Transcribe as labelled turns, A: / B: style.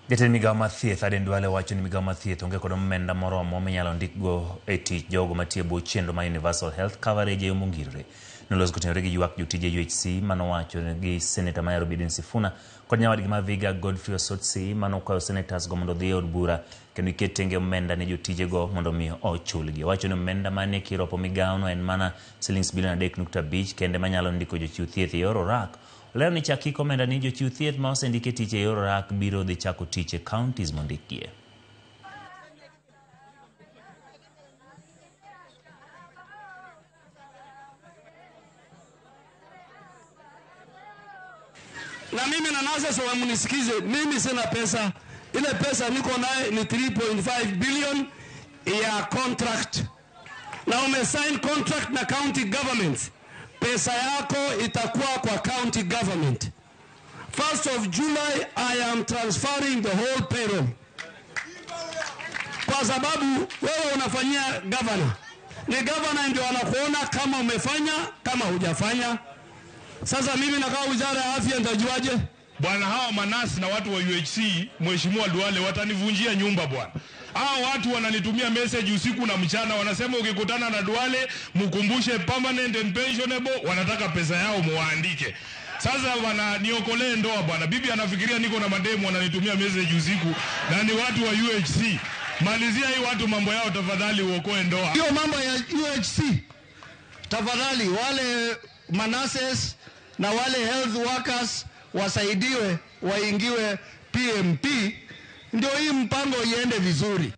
A: Jatend migao mar thieth Aden Duale wacho ni migao mar thieth onge kod omenda moromo minyalo ndikgo e tich jogo matiyo e bwo chenro mar Universal Health Coverage e yo mongirore. Noloso kotenore gi ywak jotije UHC manowacho gi seneta ma Nairobi Edwin Sifuna kod nyawadgi ma Vihiga Godfrey Osotsi manokwayo senators go mondo odhi e od bura kendo giket tenge omenda ne jotijego mondo mi ochulgi. Owacho ni omenda mane kiropo migawono en mana silings bilion 3.5 kende manyalo ndiko jochiw thieth e yor orak. Olero ni chak hik omenda ni jochiw thieth ma osendik e tich e yor orak biro dhi chako tich e counties mondikgie.
B: Na mimi na nurses wamnisikize, mimi sina pesa. Ile pesa niko naye ni 3.5 billion ya contract, na umesign contract na county government, pesa yako itakuwa kwa county government. 1st of July I am transferring the whole payroll, kwa sababu wewe unafanyia governor, ni governor ndio anakuona kama umefanya kama hujafanya. Sasa mimi nakaa wizara ya afya nitajuaje?
C: Bwana, hawa manasi na watu wa UHC, Mheshimiwa Duale, watanivunjia nyumba bwana. Hawa watu wananitumia message usiku na mchana, wanasema ukikutana na Duale mkumbushe permanent and pensionable, wanataka pesa yao muwaandike. Sasa bwana, niokolee ndoa bwana. Bibi anafikiria niko na mademu wananitumia message usiku na ni watu wa UHC. Malizia hii watu mambo yao tafadhali, uokoe ndoa.
D: Hiyo mambo ya UHC tafadhali, wale manases na wale health workers wasaidiwe, waingiwe PMP, ndio hii mpango iende vizuri.